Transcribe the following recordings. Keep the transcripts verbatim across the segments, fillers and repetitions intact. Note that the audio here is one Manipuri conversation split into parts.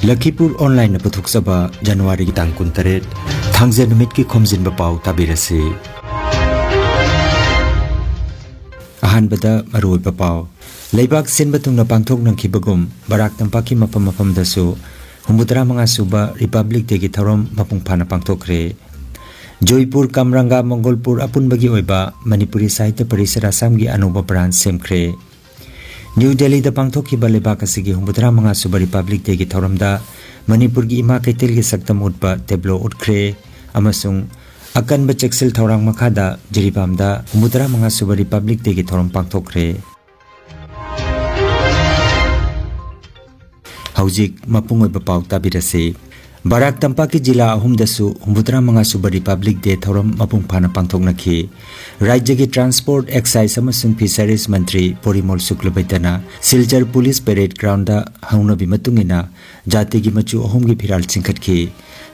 ꯂꯈꯤꯄꯨꯔ ꯑꯣꯟꯂꯥꯏꯟꯅ ꯄꯨꯊꯣꯛꯆꯕ ꯖꯅꯋꯥꯔꯤꯒꯤ ꯇꯥꯡ ꯀꯨꯟꯇꯔꯦꯠ, ꯊꯥꯡꯖ ꯅꯨꯃꯤꯠꯀꯤ ꯈꯣꯝꯖꯤꯟꯕ ꯄꯥꯎ ꯇꯥꯕꯤꯔꯁꯤ꯫ ꯑꯍꯥꯟꯕꯗ ꯃꯔꯨꯑꯣꯏꯕ ꯄꯥꯎ꯫ ꯂꯩꯕꯥꯛ ꯁꯤꯟꯕ ꯊꯨꯡꯅ ꯄꯥꯡꯊꯣꯛꯅꯈꯤꯕꯒꯨꯝ ꯕꯔꯥꯛ ꯇꯝꯄꯥꯛꯀꯤ ꯃꯐꯝ ꯃꯐꯝꯗꯁꯨ ꯍꯨꯝꯐꯨꯇꯔꯥ ꯃꯉꯥ ꯁꯨꯕ ꯔꯤꯄꯕ꯭ꯂꯤꯛ ꯗꯦꯒꯤ ꯊꯧꯔꯝ ꯃꯄꯨꯡ ꯐꯥꯅ ꯄꯥꯡꯊꯣꯛꯈ꯭ꯔꯦ꯫ ꯖꯣꯏꯄꯨꯔ ꯀꯝ ꯔꯪꯒꯥ ꯃꯪꯒꯣꯜꯄꯨꯔ ꯑꯄꯨꯟꯕꯒꯤ ꯑꯣꯏꯕ ꯃꯅꯤꯄꯨꯔꯤ ꯁꯥꯍꯤꯇ꯭ꯌ ꯄꯔꯤꯁꯗ ꯑꯁꯥꯝꯒꯤ ꯑꯅꯧꯕ ꯕ꯭ꯔꯥꯟꯆ ꯁꯦꯝꯈ꯭ꯔꯦ꯫ ꯅ꯭ꯌꯨ ꯗꯦꯜꯂꯤꯗ ꯄꯥꯡꯊꯣꯛꯈꯤꯕ ꯂꯩꯕꯥꯛ ꯑꯁꯤꯒꯤ ꯍꯨꯝꯐꯨꯇꯔꯥ ꯃꯉꯥ ꯁꯨꯕ ꯔꯤꯄꯕ꯭ꯂꯤꯛ ꯗꯦꯒꯤ ꯊꯧꯔꯝꯗ ꯃꯅꯤꯄꯨꯔꯒꯤ ꯏꯃꯥ ꯀꯩꯊꯦꯜꯒꯤ ꯁꯛꯇꯝ ꯎꯠꯄ ꯇꯦꯕ꯭ꯂꯣ ꯎꯠꯈ꯭ꯔꯦ ꯑꯃꯁꯨꯡ ꯑꯀꯟꯕ ꯆꯦꯛꯁꯤꯜ ꯊꯧꯔꯥꯡ ꯃꯈꯥꯗ ꯖꯤꯔꯤꯕꯥꯝꯗ ꯍꯨꯝꯐꯨꯇꯔꯥ ꯃꯉꯥ ꯁꯨꯕ ꯔꯤꯄꯕ꯭ꯂꯤꯛ ꯗꯦꯒꯤ ꯊꯧꯔꯝ ꯄꯥꯡꯊꯣꯛꯈ꯭ꯔꯦ꯫ ꯍꯧꯖꯤꯛ ꯃꯄꯨꯡ ꯑꯣꯏꯕ ꯄꯥꯎ ꯇꯥꯕꯤꯔꯁꯤ꯫ ꯕꯔꯥꯛ ꯇꯝꯄꯥꯛꯀꯤ ꯖꯤꯂꯥ ꯑꯍꯨꯝꯗꯁꯨ ꯍꯨꯝꯐꯨꯇꯔꯥ ꯃꯉꯥ ꯁꯨꯕ ꯔꯤꯄꯕ꯭ꯂꯤꯛ ꯗꯦ ꯊꯧꯔꯝ ꯃꯄꯨꯡ ꯐꯥꯅ ꯄꯥꯡꯊꯣꯛꯅꯈꯤ꯫ ꯔꯥꯖ꯭ꯌꯒꯤ ꯇ꯭ꯔꯥꯟꯁꯄꯣꯔꯠ, ꯑꯦꯛꯁꯥꯏꯖ ꯑꯃꯁꯨꯡ ꯐꯤꯁꯔꯤꯖ ꯃꯟꯇ꯭ꯔꯤ ꯄꯣꯔꯤꯃꯣꯜ ꯁꯨꯛꯂꯕꯩꯗꯅ ꯁꯤꯜꯆꯔ ꯄꯨꯂꯤꯁ ꯄꯦꯔꯦꯗ ꯒ꯭ꯔꯥꯎꯟꯗ ꯍꯧꯅꯕꯤ ꯃꯇꯨꯡ ꯏꯟꯅ ꯖꯥꯇꯤꯒꯤ ꯃꯆꯨ ꯑꯍꯨꯝꯒꯤ ꯐꯤꯔꯥꯜ ꯆꯤꯡꯈꯠꯈꯤ꯫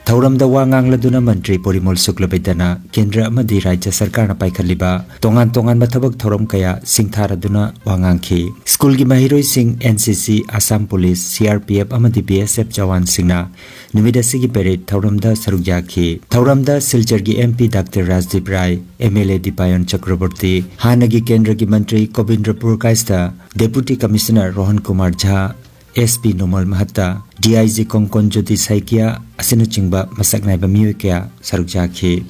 ꯊꯧꯔꯝꯗ ꯋꯥ ꯉꯥꯡꯂꯗꯨꯅ ꯃꯟꯇ꯭ꯔꯤ ꯄꯣꯔꯤꯃꯣꯜ ꯁꯨꯛꯂꯕꯩꯗꯅ ꯀꯦꯟꯗ꯭ꯔ ꯑꯃꯗꯤ ꯔꯥꯖ꯭ꯌ ꯁꯔꯀꯥꯔꯅ ꯄꯥꯏꯈꯠꯂꯤꯕ ꯇꯣꯉꯥꯟ ꯇꯣꯉꯥꯟꯕ ꯊꯕꯛ ꯊꯧꯔꯝ ꯀꯌꯥ ꯁꯤꯡꯊꯥꯔꯗꯨꯅ ꯋꯥ ꯉꯥꯡꯈꯤ꯫ ꯁ꯭ꯀꯨꯜꯒꯤ ꯃꯍꯩꯔꯣꯏꯁꯤꯡ, N C C, Assam police, C R P F ꯑꯃꯗꯤ ꯕꯤ ꯑꯦꯁ ꯑꯦꯐ ꯖꯋꯥꯟꯁꯤꯡꯅ ꯅꯨꯃꯤꯠ ꯑꯁꯤꯒꯤ ꯄꯦꯔꯦꯗ ꯊꯧꯔꯝꯗ ꯁꯔꯨꯛ ꯌꯥꯈꯤ꯫ ꯊꯧꯔꯝꯗ ꯁꯤꯜꯆꯔꯒꯤ M P doctor Rajdeep Roy, M L A Dipayan Chakraborty, ꯍꯥꯟꯅꯒꯤ ꯀꯦꯟꯗ꯭ꯔꯒꯤ ꯃꯟꯇ꯭ꯔꯤ Kobindra Purkayastha, deputy commissioner Rohan Kumar Jha, S P ꯅꯣꯃꯜ ꯃꯍꯠꯇ, D I G ꯀꯣꯡꯀꯣꯟ ꯖꯣꯇꯤ ꯁꯥꯏꯀꯤꯌꯥ ꯑꯁꯤꯅꯆꯤꯡꯕ ꯃꯁꯛ ꯅꯥꯏꯕ ꯃꯤꯑꯣꯏ ꯀꯌꯥ ꯁꯔꯨꯛ ꯌꯥꯈꯤ꯫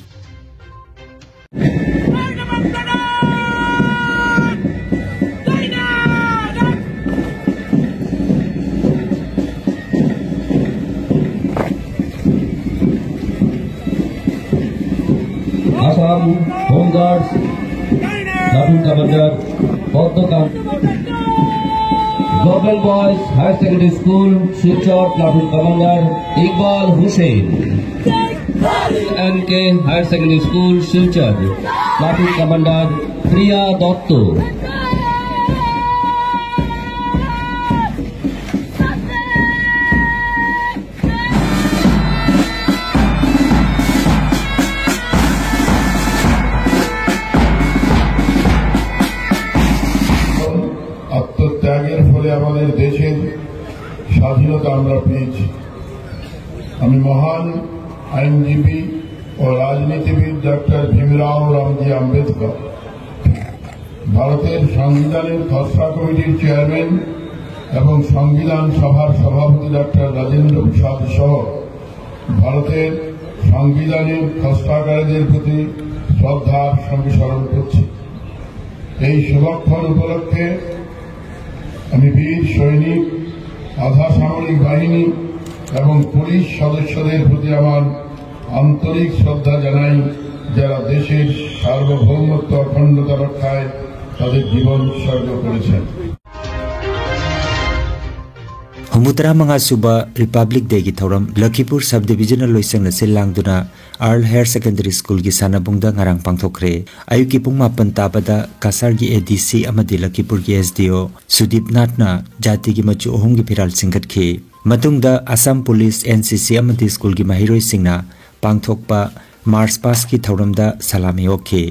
Assam Home Guards, Platoon Commander Padmakant, Government Boys Higher Secondary School, Silchar, Platoon Commander Iqbal Hussain, N K Higher Secondary School, Silchar, Platoon Commander Priya Dotto. আত্মত্যাগের ফলে আমাদের দেশের স্বাধীনতা আমরা পেয়েছি। আমি মহান আইনজীবী ও রাজনীতিবিদ ডক্টর ভীমরাও রামজি আম্বেদকর, ভারতের সংবিধানের খসড়া কমিটির চেয়ারম্যান এবং সংবিধান সভার সভাপতি ডক্টর রাজেন্দ্র প্রসাদ সহ ভারতের সংবিধানের খসড়াকারীদের প্রতি শ্রদ্ধার সঙ্গে স্মরণ করছি। এই শুভক্ষণ উপলক্ষে আমি বীর সৈনিক, আধা সামরিক বাহিনী এবং পুলিশ সদস্যদের প্রতি আমার আন্তরিক শ্রদ্ধা জানাই, যারা দেশের সার্বভৌমত্ব অখণ্ডতা রক্ষায় তাদের জীবন উৎসর্গ করেছেন। ꯍꯨꯝꯐꯨꯇꯔꯥ ꯃꯉꯥ ꯁꯨꯕ Republic Day ꯒꯤ ꯊꯧꯔꯝ ꯂꯈꯤꯄꯨꯔ Sub Divisional ꯂꯣꯏꯁꯪꯅ ꯁꯤꯜ ꯂꯥꯡꯗꯨꯅ Earle Higher Secondary School ꯒꯤ ꯁꯥꯟꯅꯕꯨꯡꯗ ꯉꯔꯥꯡ ꯄꯥꯡꯊꯣꯛꯈ꯭ꯔꯦ꯫ ꯑꯌꯨꯛꯀꯤ ꯄꯨꯡ ꯃꯥꯄꯟ ꯇꯥꯕꯗ ꯀꯁꯥꯔꯒꯤ ADC ꯑꯃꯗꯤ ꯂꯈꯤꯄꯨꯔꯒꯤ SDO ꯁꯨꯗꯤꯞ ꯅꯥꯊꯅ ꯖꯥꯇꯤꯒꯤ ꯃꯆꯨ ꯑꯍꯨꯝꯒꯤ ꯐꯤꯔꯥꯜ ꯆꯤꯡꯈꯠꯈꯤ꯫ ꯃꯇꯨꯡꯗ Assam Police, NCC ꯑꯃꯗꯤ ꯁ꯭ꯀꯨꯜꯒꯤ ꯃꯍꯩꯔꯣꯏꯁꯤꯡꯅ ꯄꯥꯡꯊꯣꯛꯄ March Past ꯀꯤ ꯊꯧꯔꯝꯗ ꯁꯂꯥꯃꯤ ꯑꯣꯛꯈꯤ꯫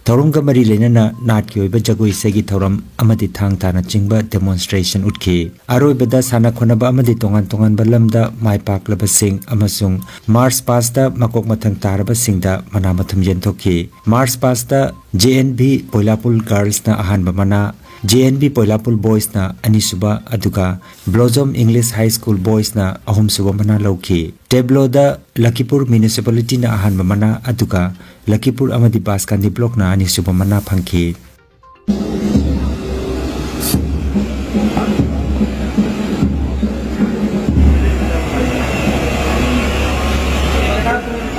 ꯊꯧꯔꯝꯒ ꯃꯔꯤ ꯂꯩꯅꯅ ꯅꯥꯠꯀꯤ ꯑꯣꯏꯕ ꯖꯒꯣꯏ ꯏꯁꯩꯒꯤ ꯊꯧꯔꯝ ꯑꯃꯗꯤ ꯊꯥꯡ ꯇꯥꯅ ꯆꯤꯡꯕ demonstration ꯎꯠꯈꯤ꯫ ꯑꯔꯣꯏꯕꯗ ꯁꯥꯟꯅ ꯈꯣꯠꯅꯕ ꯑꯃꯗꯤ ꯇꯣꯉꯥꯟ ꯇꯣꯉꯥꯟꯕ ꯂꯝꯗ ꯃꯥꯏ ꯄꯥꯛꯂꯕꯁꯤꯡ ꯑꯃꯁꯨꯡ March Past ꯇ ꯃꯀꯣꯛ ꯃꯊꯪ ꯇꯥꯔꯕꯁꯤꯡꯗ ꯃꯅꯥ ꯃꯊꯨꯝ ꯌꯦꯟꯊꯣꯛꯈꯤ꯫ March Past ꯇ JNV ꯄꯣꯏꯂꯥꯄꯨꯜ Girls ꯅ ꯑꯍꯥꯟꯕ ꯃꯅꯥ, JNV ꯄꯣꯏꯂꯥꯄꯨꯜ Boys ꯅ ꯑꯅꯤꯁꯨꯕ, ꯑꯗꯨꯒ Blossom English High School Boys ꯅ ꯑꯍꯨꯝꯁꯨꯕ ꯃꯅꯥ ꯂꯧꯈꯤ꯫ Tableau ꯗ ꯂꯈꯤꯄꯨꯔ Municipality ꯅ ꯑꯍꯥꯟꯕ ꯃꯅꯥ, ꯑꯗꯨꯒ ꯂꯈꯤꯄꯨꯔ ꯑꯃꯗꯤ ꯕꯥꯁꯀꯥꯟꯗꯤ Block ꯅ ꯑꯅꯤꯁꯨꯕ ꯃꯅꯥ ꯐꯪꯈꯤ꯫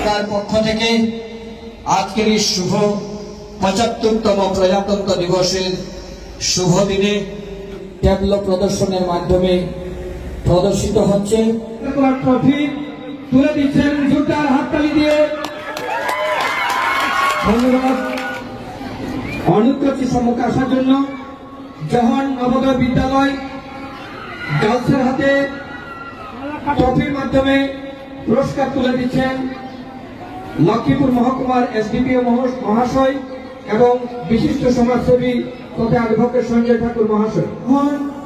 তার পক্ষ থেকে আজকের এই শুভ পঁচাত্তরতম প্রজাতন্ত্র দিবসের শুভ দিনে ট্যাবলো প্রদর্শনের মাধ্যমে প্রদর্শিত হচ্ছে। ট্রফি তুলে দিচ্ছেন জোরদার হাততালি দিয়ে। ধন্যবাদ। অনুজ্ঞ সম্মুখে আসার জন্য। জওহর নবোদয় বিদ্যালয় গার্লসের হাতে ট্রফির মাধ্যমে পুরস্কার তুলে দিচ্ছেন লক্ষ্মীপুর মহকুমার এসডিপিও মহাশয় এবং বিশিষ্ট সমাজসেবী তথা অ্যাডভোকেট সঞ্জয় ঠাকুর মহাশয়।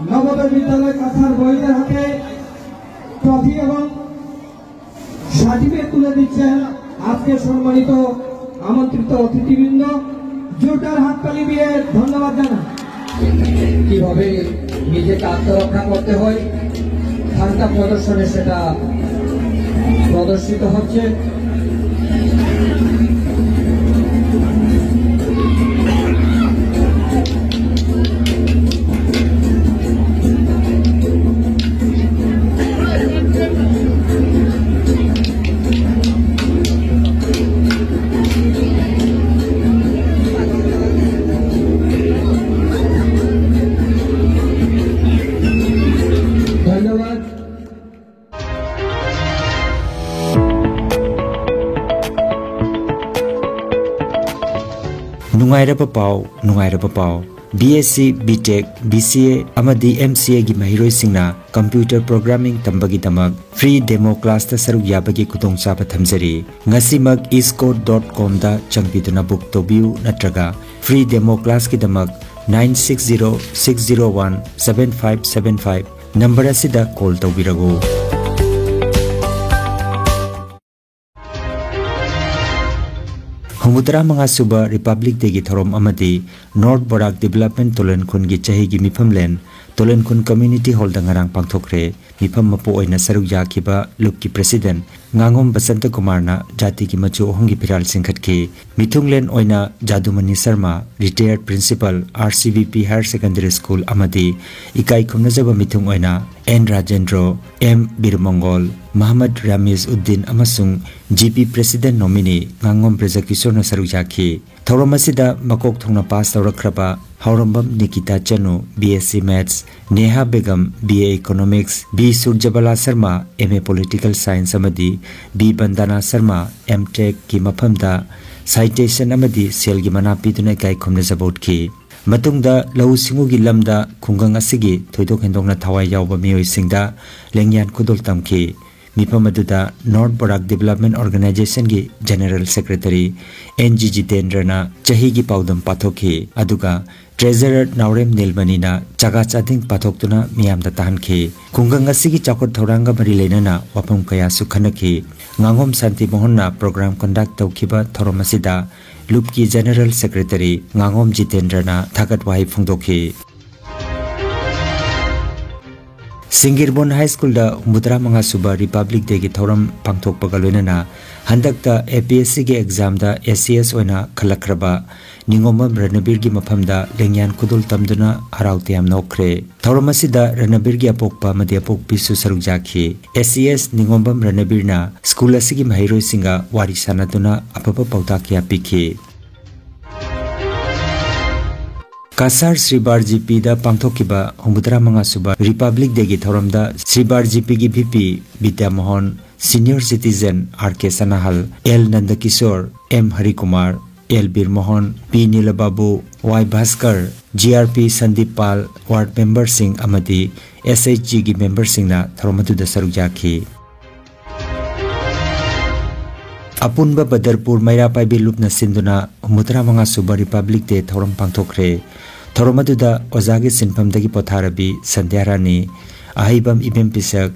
নবোদয় বিদ্যালয় কাছাড় বইদের হাতে ট্রফি এবং সার্টিফিকেট তুলে দিচ্ছেন আজকে সম্মানিত আমন্ত্রিত অতিথিবৃন্দ। জোরদার হাততালি দিয়ে ধন্যবাদ জানান। কিভাবে নিজেকে আত্মরক্ষা করতে হয়, ঠান্ডা প্রদর্শনে সেটা প্রদর্শিত হচ্ছে। ধন্যবাদ। ꯅꯨꯡꯉꯥꯏꯔꯕ ꯄꯥꯎ, ꯅꯨꯡꯉꯥꯏꯔꯕ ꯄꯥꯎ꯫ B S C, B Tech, B C A ꯑꯃꯗꯤ M C A ꯒꯤ ꯃꯍꯩꯔꯣꯏꯁꯤꯡꯅ computer programming ꯇꯝꯕꯒꯤꯗꯃꯛ free demo class ꯇ ꯁꯔꯨꯛ ꯌꯥꯕꯒꯤ ꯈꯨꯗꯣꯡꯆꯥꯕ ꯊꯝꯖꯔꯤ꯫ ꯉꯁꯤꯃꯛ eastcoast dot com ꯗ ꯆꯪꯕꯤꯗꯨꯅ book ꯇꯧꯕꯤꯌꯨ ꯅꯠꯇ꯭ꯔꯒ free demo class ꯀꯤꯗꯃꯛ nine six zero six zero one seven five seven five number ꯑꯁꯤꯗ call ꯇꯧꯕꯤꯔꯛꯎ꯫ ꯍꯨꯝꯐꯨꯇꯔꯥ ꯃꯉꯥ ꯁꯨꯕ Republic Day ꯒꯤ ꯊꯧꯔꯝ ꯑꯃꯗꯤ North Barak Development ꯇꯣꯂꯟ ꯈꯨꯟꯒꯤ ꯆꯍꯤꯒꯤ ꯃꯤꯐꯝꯂꯦꯟ ꯇꯣꯂꯟ ꯈꯨꯟ Community Hall ꯗ ꯉꯔꯥꯡ ꯄꯥꯡꯊꯣꯛꯈ꯭ꯔꯦ꯫ ꯃꯤꯐꯝ ꯃꯄꯨ ꯑꯣꯏꯅ ꯁꯔꯨꯛ ꯌꯥꯈꯤꯕ ꯂꯨꯞꯀꯤ President ꯉꯥꯉꯣꯝ ꯕꯁꯟꯇ ꯀꯨꯃꯥꯔꯅ ꯖꯥꯇꯤꯒꯤ ꯃꯆꯨ ꯑꯍꯨꯝꯒꯤ ꯐꯤꯔꯥꯜ ꯆꯤꯡꯈꯠꯈꯤ꯫ ꯃꯤꯊꯨꯡꯂꯦꯟ ꯑꯣꯏꯅ ꯖꯥꯗꯨꯃꯅꯤ Sharma, retired principal, R C V P Higher Secondary School, ꯑꯃꯗꯤ ꯏꯀꯥꯏ ꯈꯨꯝꯅꯖꯕ ꯃꯤꯊꯨꯡ ꯑꯣꯏꯅ N ꯔꯥꯖꯦꯟꯗ꯭ꯔꯣ, M ꯕꯤꯔꯃꯪꯒꯣꯜ, ꯃꯍꯃꯗ ꯔꯥꯃꯤꯖ ꯎꯗꯗꯤꯟ ꯑꯃꯁꯨꯡ G P President nominee ꯉꯥꯉꯣꯝ ꯕ꯭ꯔꯖꯀꯤꯁꯣꯔꯅ ꯁꯔꯨꯛ ꯌꯥꯈꯤ꯫ ꯊꯧꯔꯝ ꯑꯁꯤꯗ ꯃꯀꯣꯛ ꯊꯣꯡꯅ pass ꯇꯧꯔꯛꯈ꯭ꯔꯕ ꯍꯥꯎꯔꯝꯕꯝ ꯅꯤꯀꯤꯇꯥ ꯆꯅꯨ, B S C Maths, Neha Begum, B A Economics, B ꯁꯨꯔꯖꯕꯂꯥ Sharma, M A Political Science, ꯑꯃꯗꯤ B ꯕꯟꯗꯅꯥ ꯁꯔꯃ, M Tech ꯀꯤ ꯃꯐꯝꯗ citation ꯑꯃꯗꯤ ꯁꯦꯜꯒꯤ ꯃꯅꯥ ꯄꯤꯗꯨꯅ ꯏꯀꯥꯏ ꯈꯨꯝꯅꯖꯕ ꯎꯠꯈꯤ꯫ ꯃꯇꯨꯡꯗ ꯂꯧꯎ ꯁꯤꯡꯎꯒꯤ ꯂꯝꯗ ꯈꯨꯡꯒꯪ ꯑꯁꯤꯒꯤ ꯊꯣꯏꯗꯣꯛ ꯍꯦꯟꯗꯣꯛꯅ ꯊꯋꯥꯏ ꯌꯥꯎꯕ ꯃꯤꯑꯣꯏꯁꯤꯡꯗ ꯂꯦꯡꯌꯥꯟ ꯈꯨꯗꯣꯜ ꯇꯝꯈꯤ꯫ ꯃꯤꯐꯝ ꯑꯗꯨꯗ North Barak Development Organization ꯒꯤ General Secretary N G ꯖꯤꯇꯦꯟꯗ꯭ꯔꯅ ꯆꯍꯤꯒꯤ ꯄꯥꯎꯗꯝ ꯄꯥꯊꯣꯛꯈꯤ, ꯑꯗꯨꯒ Treasurer ꯅꯥꯎꯔꯦꯝ ꯅꯤꯜꯃꯅꯤꯅ ꯆꯥꯒꯥ ꯆꯥꯗꯤꯡ ꯄꯥꯊꯣꯛꯇꯨꯅ ꯃꯤꯌꯥꯝꯗ ꯇꯥꯍꯟꯈꯤ꯫ ꯈꯨꯡꯒꯪ ꯑꯁꯤꯒꯤ ꯆꯥꯎꯈꯠ ꯊꯧꯔꯥꯡꯒ ꯃꯔꯤ ꯂꯩꯅꯅ ꯋꯥꯐꯝ ꯀꯌꯥꯁꯨ ꯈꯟꯅꯈꯤ꯫ ꯉꯥꯉꯣꯝ ꯁꯥꯟꯇꯤ ꯃꯣꯍꯟꯅ program conduct ꯇꯧꯈꯤꯕ ꯊꯧꯔꯝ ꯑꯁꯤꯗ ꯂꯨꯞꯀꯤ General Secretary ꯉꯥꯉꯣꯝ ꯖꯤꯇꯦꯟꯗ꯭ꯔꯅ ꯊꯥꯒꯠ ꯋꯥꯍꯩ ꯐꯣꯡꯗꯣꯛꯈꯤ꯫ ꯁꯤꯡꯒꯤꯔꯕꯣꯟ High School ꯗ ꯍꯨꯝꯐꯨꯇꯔꯥ ꯃꯉꯥ ꯁꯨꯕ Republic Day ꯒꯤ ꯊꯧꯔꯝ ꯄꯥꯡꯊꯣꯛꯄꯒ ꯂꯣꯏꯅꯅ ꯍꯟꯗꯛꯇ A P S C ꯒꯤ exam ꯗ S C S ꯑꯣꯏꯅ ꯈꯜꯂꯛꯈ꯭ꯔꯕ ꯅꯤꯉꯣꯝꯕꯝ ꯔꯅꯕꯤꯔꯒꯤ ꯃꯐꯝꯗ ꯂꯦꯡꯌꯥꯟ ꯈꯨꯗꯣꯜ ꯇꯝꯗꯨꯅ ꯍꯔꯥꯎ ꯇꯌꯥꯝꯅ ꯑꯣꯛꯈ꯭ꯔꯦ꯫ ꯊꯧꯔꯝ ꯑꯁꯤꯗ ꯔꯅꯕꯤꯔꯒꯤ ꯑꯄꯣꯛꯄ ꯑꯃꯗꯤ ꯑꯄꯣꯛꯄꯤꯁꯨ ꯁꯔꯨꯛ ꯌꯥꯈꯤ꯫ S C S ꯅꯤꯉꯣꯝꯕꯝ ꯔꯅꯕꯤꯔꯅ school ꯑꯁꯤꯒꯤ ꯃꯍꯩꯔꯣꯏꯁꯤꯡꯒ ꯋꯥꯔꯤ ꯁꯥꯟꯅꯗꯨꯅ ꯑꯐꯕ ꯄꯥꯎꯇꯥꯛ ꯀꯌꯥ ꯄꯤꯈꯤ꯫ ꯀꯁꯥꯔ ꯁ꯭ꯔꯤ ꯕꯥꯔ ꯖꯤ ꯄꯤꯗ ꯄꯥꯡꯊꯣꯛꯈꯤꯕ ꯍꯨꯝꯐꯨꯇꯔꯥ ꯃꯉꯥ ꯁꯨꯕ Republic Day ꯒꯤ ꯊꯧꯔꯝꯗ ꯁ꯭ꯔꯤ ꯕꯥꯔ ꯖꯤ ꯄꯤꯒꯤ V P Bidya Mohan, Senior Citizen R K Sanahal, L Nandakishore, M Harikumar, L Biramohan, P Nilababu, Y Bhaskar, G R P Sandeep Pal, ward member ꯁꯤꯡ ꯑꯃꯗꯤ S H G ꯒꯤ member ꯁꯤꯡꯅ ꯊꯧꯔꯝ ꯑꯗꯨꯗ ꯁꯔꯨꯛ ꯌꯥꯈꯤ꯫ ꯑꯄꯨꯟꯕ ꯕꯗꯔꯄꯨꯔ ꯃꯩꯔꯥ ꯄꯥꯏꯕꯤ ꯂꯨꯞꯅ ꯁꯤꯟꯗꯨꯅ ꯍꯨꯝꯐꯨꯇꯔꯥ ꯃꯉꯥ ꯁꯨꯕ Republic Day ꯊꯧꯔꯝ ꯄꯥꯡꯊꯣꯛꯈ꯭ꯔꯦ꯫ ꯊꯧꯔꯝ ꯑꯗꯨꯗ ꯑꯣꯖꯥꯒꯤ ꯁꯤꯟꯐꯝꯗꯒꯤ ꯄꯣꯊꯥꯔꯕꯤ ꯁꯟꯙ꯭ꯌꯥ ꯔꯥꯅꯤ, ꯑꯍꯩꯕꯝ ꯏꯕꯦꯝ ꯄꯤꯁꯛ,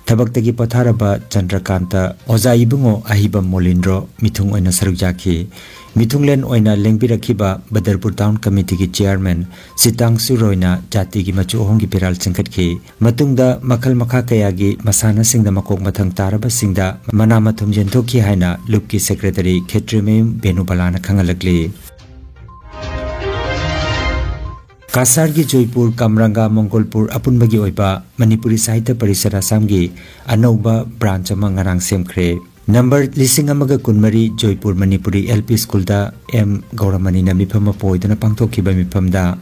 ꯊꯕꯛꯇꯒꯤ ꯄꯣꯊꯥꯔꯕ ꯆꯟꯗ꯭ꯔꯀꯥꯟꯇ, ꯑꯣꯖꯥ ꯏꯕꯨꯡꯉꯣ ꯑꯍꯩꯕꯝ ꯃꯣꯂꯤꯟꯗ꯭ꯔꯣ ꯃꯤꯊꯨꯡ ꯑꯣꯏꯅ ꯁꯔꯨꯛ ꯌꯥꯈꯤ꯫ ꯃꯤꯊꯨꯡꯂꯦꯟ ꯑꯣꯏꯅ ꯂꯦꯡꯕꯤꯔꯛꯈꯤꯕ ꯕꯗꯔꯄꯨꯔ Town Committee ꯒꯤ Chairman ꯁꯤꯇꯥꯡꯁꯨ ꯔꯣꯏꯅ ꯖꯥꯇꯤꯒꯤ ꯃꯆꯨ ꯑꯍꯨꯝꯒꯤ ꯐꯤꯔꯥꯜ ꯆꯤꯡꯈꯠꯈꯤ꯫ ꯃꯇꯨꯡꯗ ꯃꯈꯜ ꯃꯈꯥ ꯀꯌꯥꯒꯤ ꯃꯁꯥꯟꯅꯁꯤꯡꯗ ꯃꯀꯣꯛ ꯃꯊꯪ ꯇꯥꯔꯕꯁꯤꯡꯗ ꯃꯅꯥ ꯃꯊꯨꯝ ꯌꯦꯟꯊꯣꯛꯈꯤ ꯍꯥꯏꯅ ꯂꯨꯞꯀꯤ Secretary ꯈꯦꯇ꯭ꯔꯤꯃꯌꯨꯝ ꯕꯦꯅꯨꯕꯂꯥꯅ ꯈꯪꯍꯜꯂꯛꯂꯤ꯫ ꯀꯁꯥꯔꯒꯤ ꯖꯣꯏꯄꯨꯔ, ꯀꯝꯔꯪꯒꯥ, ꯃꯣꯡꯒꯣꯜꯄꯨꯔ ꯑꯄꯨꯟꯕꯒꯤ ꯑꯣꯏꯕ ꯃꯅꯤꯄꯨꯔꯤ ꯁꯥꯍꯤꯇ꯭ꯌ ꯄꯔꯤꯁꯠ ꯑꯁꯥꯝꯒꯤ ꯑꯅꯧꯕ branch ꯑꯃ ꯉꯔꯥꯡ ꯁꯦꯝꯈ꯭ꯔꯦ꯫ Number ꯂꯤꯁꯤꯡ ꯑꯃꯒ ꯀꯨꯟꯃꯔꯤ Jaipur Manipuri L P School ꯗ M ꯒꯧꯔꯃꯅꯤꯅ ꯃꯤꯐꯝ ꯑꯃ ꯄꯣꯏꯗꯨꯅ ꯄꯥꯡꯊꯣꯛꯈꯤꯕ ꯃꯤꯐꯝꯗ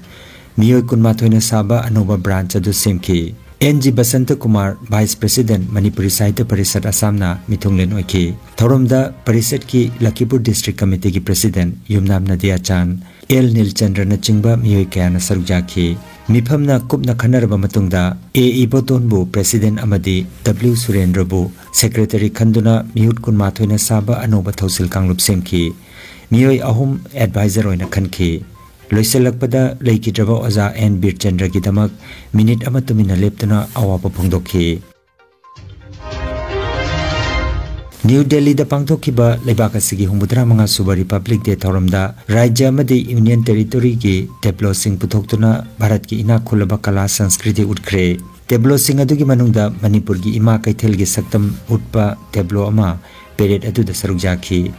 ꯃꯤꯑꯣꯏ ꯀꯨꯟꯃꯥꯊꯣꯏꯅ ꯁꯥꯕ ꯑꯅꯧꯕ branch ꯑꯗꯨ ꯁꯦꯝꯈꯤ꯫ N G Basanta Kumar, Vice President, Manipuri ꯁꯥꯍꯤꯇ꯭ꯌ ꯄꯔꯤꯁꯠ ꯑꯁꯥꯝꯅ ꯃꯤꯊꯨꯡꯂꯦꯟ ꯑꯣꯏꯈꯤ꯫ ꯊꯧꯔꯝꯗ ꯄꯔꯤꯁꯠꯀꯤ ꯂꯈꯤꯄꯨꯔ District Committee ꯒꯤ President ꯌꯨꯝꯅꯥꯝ ꯅꯗꯤꯌꯥ ꯆꯥꯟ, L ꯅꯤꯜꯆꯟꯗ꯭ꯔꯅꯆꯤꯡꯕ ꯃꯤꯑꯣꯏ ꯀꯌꯥꯅ ꯁꯔꯨꯛ ꯌꯥꯈꯤ꯫ ꯃꯤꯐꯝꯅ ꯀꯨꯞꯅ ꯈꯟꯅꯔꯕ ꯃꯇꯨꯡꯗ, ꯑꯦ ꯏꯕꯣꯇꯣꯟꯕꯨ president ꯑꯃꯗꯤ ꯗꯕ꯭ꯂꯤꯎ ꯁꯨꯔꯦꯟꯗ꯭ꯔꯕꯨ secretary ꯈꯟꯗꯨꯅ ꯃꯤꯍꯨꯠ ꯀꯨꯟꯃꯥꯊꯣꯏꯅ ꯁꯥꯕ ꯑꯅꯧꯕ ꯊꯧꯁꯤꯜ ꯀꯥꯡꯂꯨꯞ ꯁꯦꯝꯈꯤ꯫ ꯃꯤꯑꯣꯏ ꯑꯍꯨꯝ advisor ꯑꯣꯏꯅ ꯈꯟꯈꯤ꯫ ꯂꯣꯏꯁꯤꯜꯂꯛꯄꯗ, ꯂꯩꯈꯤꯗ꯭ꯔꯕ ꯑꯣꯖꯥ ꯑꯦꯟ ꯕꯤꯔꯆꯟꯗ꯭ꯔꯒꯤꯗꯃꯛ minute ꯑꯃ ꯇꯨꯃꯤꯟꯅ ꯂꯦꯞꯇꯨꯅ ꯑꯋꯥꯕ ꯐꯣꯡꯗꯣꯛꯈꯤ꯫ ꯅ꯭ꯌꯨ ꯗꯦꯜꯂꯤꯗ ꯄꯥꯡꯊꯣꯛꯈꯤꯕ ꯂꯩꯕꯥꯛ ꯑꯁꯤꯒꯤ ꯍꯨꯝꯐꯨꯇꯔꯥ ꯃꯉꯥ ꯁꯨꯕ Republic Day ꯊꯧꯔꯝꯗ ꯔꯥꯖ꯭ꯌ ꯑꯃꯗꯤ Union Territoryꯒꯤ tableauꯁꯤꯡ ꯄꯨꯊꯣꯛꯇꯨꯅ ꯚꯥꯔꯠꯀꯤ ꯏꯅꯥꯛ ꯈꯨꯜꯂꯕ ꯀꯂꯥ ꯁꯪꯁꯀ꯭ꯔꯤꯇꯤ ꯎꯠꯈ꯭ꯔꯦ꯫ Tableauꯁꯤꯡ ꯑꯗꯨꯒꯤ ꯃꯅꯨꯡꯗ ꯃꯅꯤꯄꯨꯔꯒꯤ ꯏꯃꯥ ꯀꯩꯊꯦꯜꯒꯤ ꯁꯛꯇꯝ ꯎꯠꯄ tableau ꯑꯃ parade ꯑꯗꯨꯗ ꯁꯔꯨꯛ ꯌꯥꯈꯤ꯫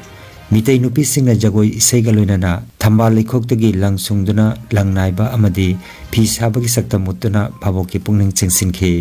ꯃꯤꯇꯩ ꯅꯨꯄꯤꯁꯤꯡꯅ ꯖꯒꯣꯏ ꯏꯁꯩꯒ ꯂꯣꯏꯅꯅ ꯊꯝꯕꯥꯜ ꯂꯩꯈꯣꯛꯇꯒꯤ ꯂꯪ ꯁꯨꯡꯗꯨꯅ ꯂꯪ ꯅꯥꯏꯕ ꯑꯃꯗꯤ ꯐꯤ ꯁꯥꯕꯒꯤ ꯁꯛꯇꯝ ꯎꯠꯇꯨꯅ ꯚꯥꯕꯣꯛꯀꯤ ꯄꯨꯛꯅꯤꯡ ꯆꯤꯡꯁꯤꯟꯈꯤ꯫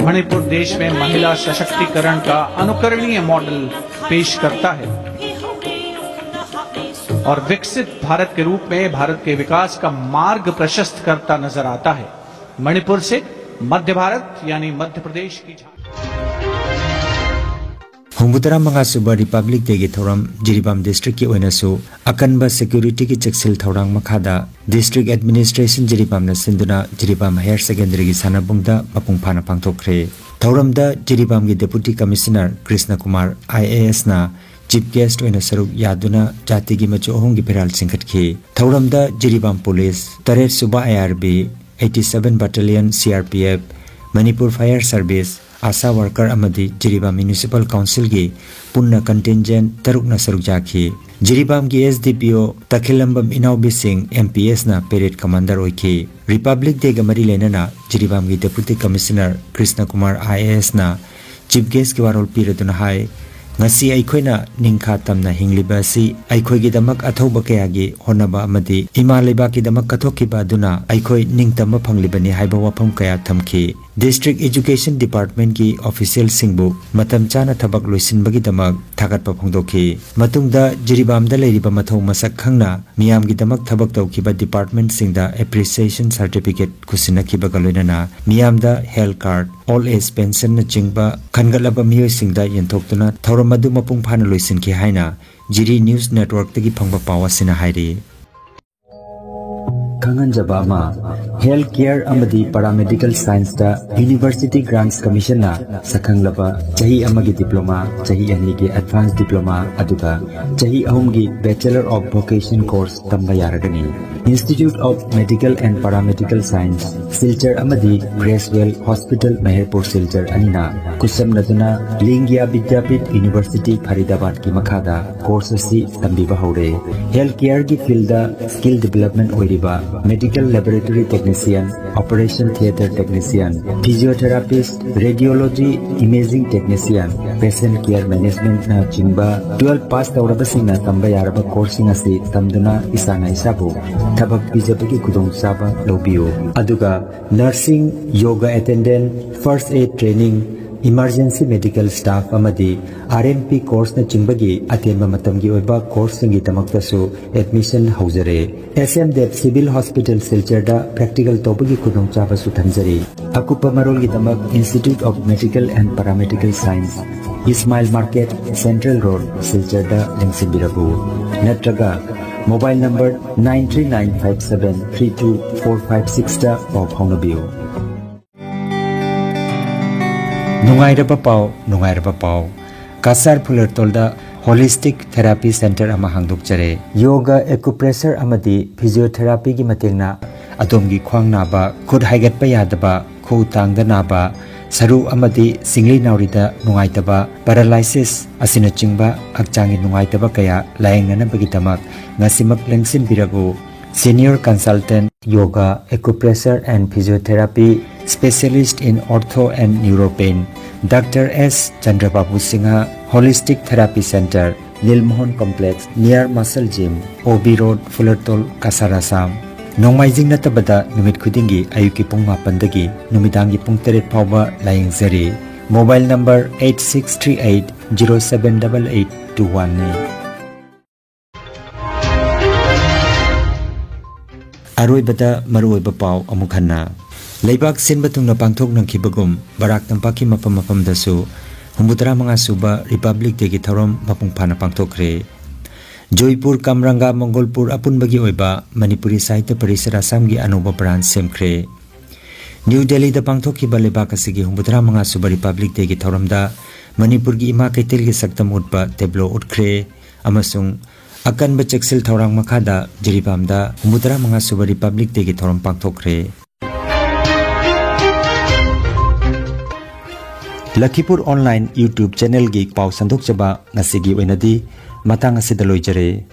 मणिपुर देश में महिला सशक्तिकरण का अनुकरणीय मॉडल पेश करता है और विकसित भारत के रूप में भारत के विकास का मार्ग प्रशस्त करता नजर आता है। मणिपुर से मध्य भारत यानी मध्य प्रदेश की झांकी। ꯍꯨꯝꯐꯨꯇꯔꯥ ꯃꯉꯥ ꯁꯨꯕ Republic Dayꯒꯤ ꯊꯧꯔꯝ ꯖꯤꯔꯤꯕꯥꯝ districtꯀꯤ ꯑꯣꯏꯅꯁꯨ ꯑꯀꯟꯕ securityꯒꯤ ꯆꯦꯛꯁꯤꯜ ꯊꯧꯔꯥꯡ ꯃꯈꯥꯗ district administration ꯖꯤꯔꯤꯕꯥꯝꯅ ꯁꯤꯟꯗꯨꯅ ꯖꯤꯔꯤꯕꯥꯝ Higher Secondaryꯒꯤ ꯁꯥꯟꯅꯕꯨꯡꯗ ꯃꯄꯨꯡ ꯐꯥꯅ ꯄꯥꯡꯊꯣꯛꯈ꯭ꯔꯦ꯫ ꯊꯧꯔꯝꯗ ꯖꯤꯔꯤꯕꯥꯝꯒꯤ Deputy Commissioner Krishna Kumar IASꯅ chief guest ꯑꯣꯏꯅ ꯁꯔꯨꯛ ꯌꯥꯗꯨꯅ ꯖꯥꯇꯤꯒꯤ ꯃꯆꯨ ꯑꯍꯨꯝꯒꯤ ꯐꯤꯔꯥꯜ ꯆꯤꯡꯈꯠꯈꯤ꯫ ꯊꯧꯔꯝꯗ ꯖꯤꯔꯤꯕꯥꯝ Police, ꯇꯔꯦꯠ ꯁꯨꯕ IRB, eighty seven Battalion CRPF, Manipur Fire Service, ASHA worker ꯑꯃꯗꯤ ꯖꯤꯔꯤꯕꯥꯝ Municipal Councilꯒꯤ ꯄꯨꯟꯅ contingent ꯇꯔꯨꯛꯅ ꯁꯔꯨꯛ ꯌꯥꯈꯤ꯫ ꯖꯤꯔꯤꯕꯥꯝꯒꯤ SDPO ꯇꯈꯤꯜꯂꯝꯕꯝ ꯏꯅꯥꯎꯕꯤꯁꯤꯡ MPSꯅ parade commander ꯑꯣꯏꯈꯤ꯫ Republic Dayꯒ ꯃꯔꯤ ꯂꯩꯅꯅ ꯖꯤꯔꯤꯕꯥꯝꯒꯤ Deputy Commissioner Krishna Kumar IASꯅ chief guestꯀꯤ ꯋꯥꯔꯣꯜ ꯄꯤꯔꯗꯨꯅ ꯍꯥꯏ, ꯉꯁꯤ ꯑꯩꯈꯣꯏꯅ ꯅꯤꯡꯈꯥ ꯇꯝꯅ ꯍꯤꯡꯂꯤꯕ ꯑꯁꯤ ꯑꯩꯈꯣꯏꯒꯤꯗꯃꯛ ꯑꯊꯧꯕ ꯀꯌꯥꯒꯤ ꯍꯣꯠꯅꯕ ꯑꯃꯗꯤ ꯏꯃꯥ ꯂꯩꯕꯥꯛꯀꯤꯗꯃꯛ ꯀꯠꯊꯣꯛꯈꯤꯕ ꯑꯗꯨꯅ ꯑꯩꯈꯣꯏ ꯅꯤꯡꯇꯝꯕ ꯐꯪꯂꯤꯕꯅꯤ ꯍꯥꯏꯕ ꯋꯥꯐꯝ ꯀꯌꯥ ꯊꯝꯈꯤ꯫ District Education Department ꯀꯤ official ꯁꯤꯡꯕꯨ ꯃꯇꯝ ꯆꯥꯅ ꯊꯕꯛ ꯂꯣꯏꯁꯤꯟꯕꯒꯤꯗꯃꯛ ꯊꯥꯒꯠꯄ ꯐꯣꯡꯗꯣꯛꯈꯤ꯫ ꯃꯇꯨꯡꯗ ꯖꯤꯔꯤꯕꯥꯝꯗ ꯂꯩꯔꯤꯕ ꯃꯊꯧ ꯃꯁꯛ ꯈꯪꯅ ꯃꯤꯌꯥꯝꯒꯤꯗꯃꯛ ꯊꯕꯛ ꯇꯧꯈꯤꯕ department ꯁꯤꯡꯗ appreciation certificate ꯈꯨꯠꯁꯤꯟꯅꯈꯤꯕꯒ ꯂꯣꯏꯅꯅ ꯃꯤꯌꯥꯝꯗ health card, old age pension ꯅꯆꯤꯡꯕ ꯈꯟꯒꯠꯂꯕ ꯃꯤꯑꯣꯏꯁꯤꯡꯗ ꯌꯦꯟꯊꯣꯛꯇꯨꯅ ꯊꯧꯔꯝ ꯑꯗꯨ ꯃꯄꯨꯡ ꯐꯥꯅ ꯂꯣꯏꯁꯤꯟꯈꯤ ꯍꯥꯏꯅ ꯖꯤꯔꯤ News Network ꯇꯒꯤ ꯐꯪꯕ ꯄꯥꯎ ꯑꯁꯤꯅ ꯍꯥꯏꯔꯤ꯫ ꯈꯪꯍꯟꯖꯕ ꯑꯃ, health care ꯑꯃꯗꯤ paramedical science ꯇ University Grants Commission ꯅ ꯁꯛꯈꯪꯂꯕ ꯆꯍꯤ ꯑꯃꯒꯤ diploma, ꯆꯍꯤ ꯑꯅꯤꯒꯤ advanced diploma, ꯑꯗꯨꯒ ꯆꯍꯤ ꯑꯍꯨꯝꯒꯤ Bachelor of Vocation course ꯇꯝꯕ ꯌꯥꯔꯒꯅꯤ꯫ Institute of Medical and Paramedical Science, Silchar ꯑꯃꯗꯤ Creswell Hospital, ꯃꯍꯦꯔꯄꯨꯔ ꯁꯤꯜꯆꯔ ꯑꯅꯤꯅ ꯈꯨꯠꯁꯝꯅꯗꯨꯅ ꯂꯤꯡꯒꯤꯌꯥ ꯕꯤꯗ꯭ꯌꯥꯄꯤꯊ University ꯐꯔꯤꯗꯥꯕꯥꯗꯀꯤ ꯃꯈꯥꯗ course ꯑꯁꯤ ꯇꯝꯕꯤꯕ ꯍꯧꯔꯦ꯫ Health care ꯒꯤ field ꯗ skill development ꯑꯣꯏꯔꯤꯕ medical laboratory technician, operation theatre technician, physiotherapist, radiology imaging technician, patient care management ꯅꯆꯤꯡꯕ twelve pass ꯇꯧꯔꯕꯁꯤꯡꯅ ꯇꯝꯕ ꯌꯥꯔꯕ course ꯁꯤꯡ ꯑꯁꯤ ꯇꯝꯗꯨꯅ ꯏꯁꯥꯅ ꯏꯁꯥꯕꯨ ꯊꯕꯛ ꯄꯤꯖꯕꯒꯤ ꯈꯨꯗꯣꯡꯆꯥꯕ ꯂꯧꯕꯤꯌꯨ꯫ ꯑꯗꯨꯒ nursing, yoga attendant, first aid training, emergency medical staff ꯑꯃꯗꯤ R M P course ꯅꯆꯤꯡꯕꯒꯤ ꯑꯇꯦꯟꯕ ꯃꯇꯝꯒꯤ ꯑꯣꯏꯕ course ꯁꯤꯡꯒꯤꯗꯃꯛꯇꯁꯨ admission ꯍꯧꯖꯔꯦ꯫ S M Dev Civil Hospital ꯁꯤꯜꯆꯔꯗ practical ꯇꯧꯕꯒꯤ ꯈꯨꯗꯣꯡꯆꯥꯕꯁꯨ ꯊꯝꯖꯔꯤ꯫ ꯑꯀꯨꯞꯄ ꯃꯔꯣꯜꯒꯤꯗꯃꯛ Institute of Medical and Paramedical Science, Ismail Market, Central Road, ꯁꯤꯜꯆꯔꯗ ꯂꯦꯡꯁꯤꯟꯕꯤꯔꯛꯎ꯫ ꯅꯠꯇ꯭ꯔꯒ mobile number nine three nine five seven three two four five six ꯇ ꯄꯥꯎ ꯐꯥꯎꯅꯕꯤꯌꯨ꯫ ꯅꯨꯡꯉꯥꯏꯔꯕ ꯄꯥꯎ, ꯅꯨꯡꯉꯥꯏꯔꯕ ꯄꯥꯎ꯫ ꯀꯁꯥꯔ ꯐꯨꯂꯔꯇꯣꯜꯗ Holistic Therapy Center ꯑꯃ ꯍꯥꯡꯗꯣꯛꯆꯔꯦ꯫ Yoga, acupressure ꯑꯃꯗꯤ physiotherapy ꯒꯤ ꯃꯇꯦꯡꯅ ꯑꯗꯣꯝꯒꯤ ꯈ꯭ꯋꯥꯡ ꯅꯥꯕ, ꯈꯨꯠ ꯍꯥꯏꯒꯠꯄ ꯌꯥꯗꯕ, ꯈꯨꯎ ꯇꯥꯡꯗ ꯅꯥꯕ, ꯁꯔꯨ ꯑꯃꯗꯤ ꯁꯤꯡꯂꯤ ꯅꯥꯎꯔꯤꯗ ꯅꯨꯡꯉꯥꯏꯇꯕ, paralysis ꯑꯁꯤꯅꯆꯤꯡꯕ ꯍꯛꯆꯥꯡꯒꯤ ꯅꯨꯡꯉꯥꯏꯇꯕ ꯀꯌꯥ ꯂꯥꯌꯦꯡꯅꯅꯕꯒꯤꯗꯃꯛ ꯉꯁꯤꯃꯛ ꯂꯦꯡꯁꯤꯟꯕꯤꯔꯛꯎ꯫ Senior Consultant Yoga, Acupressure and Physiotherapy, Specialist in Ortho and Neuropain, Doctor S Chandrababu Singha, Holistic Therapy Center, Lilmohon Complex, near Muscle Gym, O B Road, Fulertol, Kasar, Assam꯫ ꯅꯣꯡꯃꯥꯏꯖꯤꯡ ꯅꯠꯇꯕꯗ ꯅꯨꯃꯤꯠ ꯈꯨꯗꯤꯡꯒꯤ ꯑꯌꯨꯛꯀꯤ ꯄꯨꯡ ꯃꯥꯄꯟꯗꯒꯤ ꯅꯨꯃꯤꯗꯥꯡꯒꯤ ꯄꯨꯡ ꯇꯔꯦꯠ ꯐꯥꯎꯕ ꯂꯥꯌꯦꯡꯖꯔꯤ꯫ Mobile number eight six three eight zero seven eight eight two one ꯅꯤ꯫ ꯑꯔꯣꯏꯕꯗ ꯃꯔꯨꯑꯣꯏꯕ ꯄꯥꯎ ꯑꯃꯨꯛ ꯍꯟꯅ꯫ ꯂꯩꯕꯥꯛ ꯁꯤꯟꯕ ꯊꯨꯡꯅ ꯄꯥꯡꯊꯣꯛꯅꯈꯤꯕꯒꯨꯝ ꯕꯔꯥꯛ ꯇꯝꯄꯥꯛꯀꯤ ꯃꯐꯝ ꯃꯐꯝꯗꯁꯨ ꯍꯨꯝꯐꯨꯇꯔꯥ ꯃꯉꯥ ꯁꯨꯕ Republic Dayꯒꯤ ꯊꯧꯔꯝ ꯃꯄꯨꯡ ꯐꯥꯅ ꯄꯥꯡꯊꯣꯛꯈ꯭ꯔꯦ꯫ ꯖꯣꯏꯄꯨꯔ ꯀꯝ ꯔꯪꯒꯥ ꯃꯪꯒꯣꯜꯄꯨꯔ ꯑꯄꯨꯟꯕꯒꯤ ꯑꯣꯏꯕ ꯃꯅꯤꯄꯨꯔꯤ ꯁꯥꯍꯤꯇ꯭ꯌ ꯄꯔꯤꯁꯠ ꯑꯁꯥꯝꯒꯤ ꯑꯅꯧꯕ branch ꯁꯦꯝꯈ꯭ꯔꯦ꯫ ꯅ꯭ꯌꯨ ꯗꯦꯜꯂꯤꯗ ꯄꯥꯡꯊꯣꯛꯈꯤꯕ ꯂꯩꯕꯥꯛ ꯑꯁꯤꯒꯤ ꯍꯨꯝꯐꯨꯇꯔꯥ ꯃꯉꯥ ꯁꯨꯕ Republic Dayꯒꯤ ꯊꯧꯔꯝꯗ ꯃꯅꯤꯄꯨꯔꯒꯤ ꯏꯃꯥ ꯀꯩꯊꯦꯜꯒꯤ ꯁꯛꯇꯝ ꯎꯠꯄ tableau ꯎꯠꯈ꯭ꯔꯦ ꯑꯃꯁꯨꯡ ꯑꯀꯟꯕ ꯆꯦꯛꯁꯤꯜ ꯊꯧꯔꯥꯡ ꯃꯈꯥꯗ ꯖꯤꯔꯤꯕꯥꯝꯗ ꯍꯨꯝꯐꯨꯇꯔꯥ ꯃꯉꯥ ꯁꯨꯕ Republic Dayꯒꯤ ꯊꯧꯔꯝ ꯄꯥꯡꯊꯣꯛꯈ꯭ꯔꯦ꯫ ꯂꯈꯤꯄꯨꯔ online YouTube channelꯒꯤ ꯄꯥꯎ ꯁꯟꯗꯣꯛꯆꯕ ꯉꯁꯤꯒꯤ ꯑꯣꯏꯅꯗꯤ ꯃꯇꯥꯡ ꯑꯁꯤꯗ ꯂꯣꯏꯖꯔꯦ꯫